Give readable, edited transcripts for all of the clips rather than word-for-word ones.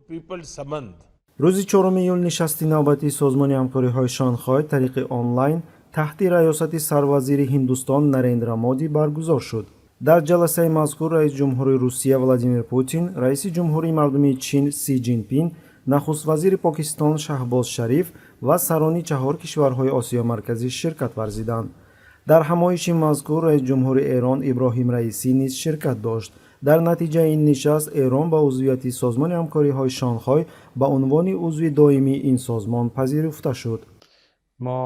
People संबंध Рӯзи 4 июл нишасти навбатии Созмони ҳамкориҳои Шанхай тариқи онлайн таҳти раёсати сарвазири Ҳиндустон Нарендра Моди баргузор шуд. Дар ҷаласаи мазкур раиси ҷумҳури Русия Владимир Путин, раиси ҷумҳурии мардумии Чин Си Ҷинпин, нахуствазири Покистон Шаҳбоз Шариф ва сарони чаҳор кишварҳои Осиёи Марказӣ ширкат варзиданд. Дар ҳамоиши мазкур раиси ҷумҳури Эрон Иброҳим Раисӣ низ ширкат дошт. Дар натиҷаи ин нишаст Эрон ба узвияти Созмони ҳамкориҳои Шанхай ба унвони узви доимии ин созмон пазируфта шуд. ما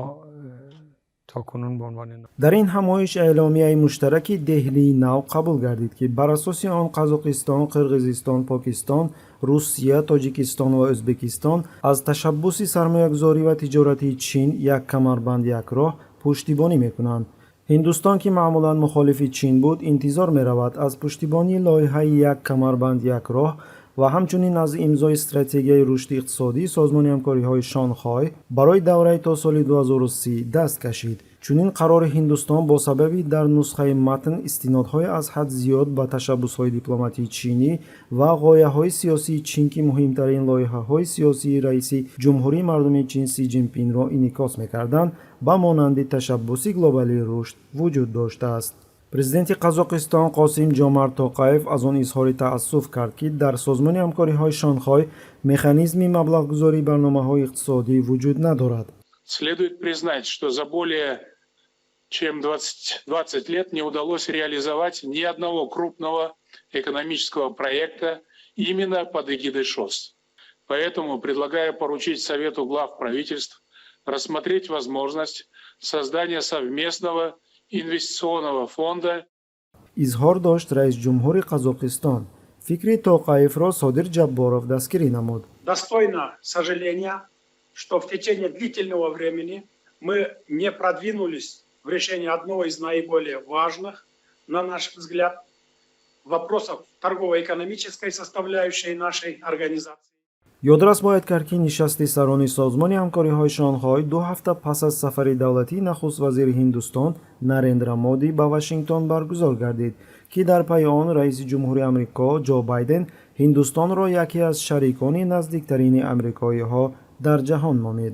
تاکنون به عنوان Дар ин ҳамоиш эъломияи муштараки Деҳлии Нав қабул гардид, ки бар асоси он Қазоқистон, Қирғизистон, Покистон, Русия, Тоҷикистон ва Ӯзбекистон аз ташаббуси сармоягузорӣ ва тиҷоратии Чин «Як камарбанд, як роҳ» пуштибонӣ мекунанд. Ҳиндустон, ки маъмулан мухолифи Чин буд, интизор меравад, аз пуштибонии лоиҳаи «Як камарбанд, як роҳ» ва ҳамчунин аз имзои стратегияи рушди иқтисодии Созмони ҳамкориҳои Шонхой барои давраи то соли 2030 даст кашид. Чунин қарори Ҳиндустон бо сабаби дар нусхаи матн истинодҳои аз ҳад зиёд ба ташаббусҳои дипломатии чинӣ ва ғояҳои сиёсии Чин, ки муҳимтарин лоиҳаҳои сиёсии раиси ҷумҳурии мардумии Чин Си Ҷинпинро инъикос мекарданд, ба монанди ташаббуси глобалии рушд вуҷуд доштааст. Президенти Қазоқистон Қосим Ҷомарт Тоқаев аз он изҳори таассуф кард, ки дар Созмони ҳамкориҳои Шонхой механизми маблағгузории барномаҳои иқтисодӣ вуҷуд надорад. Следует признать, что за более чем 20, 20 лет не удалось реализовать ни одного крупного экономического проекта именно под эгидой ШОС. Поэтому предлагаю поручить Совету глав правительств рассмотреть возможность создания совместного инвестиционного фонда. Изҳор дошт раисҷумҳури Қазоқистон. Фикри Тоқаевро Содир Ҷабборов дастгирӣ намуд. Достойно сожаления, что в течение длительного времени мы не продвинулись в решении одного из наиболее важных, на наш взгляд, вопросов торгово-экономической составляющей нашей организации. Ёдрас бояд кард, ки нишасти сарони Созмони ҳамкориҳои Шонхой 2 ҳафта пас аз сафари давлатии нахуствазири Ҳиндустон Нарендра Моди ба Вашингтон баргузор гардид, ки дар пайи он раиси ҷумҳури Амрико Ҷо Байден Ҳиндустонро яке аз шарикони наздиктарини амрикоиҳо дар ҷаҳон номид.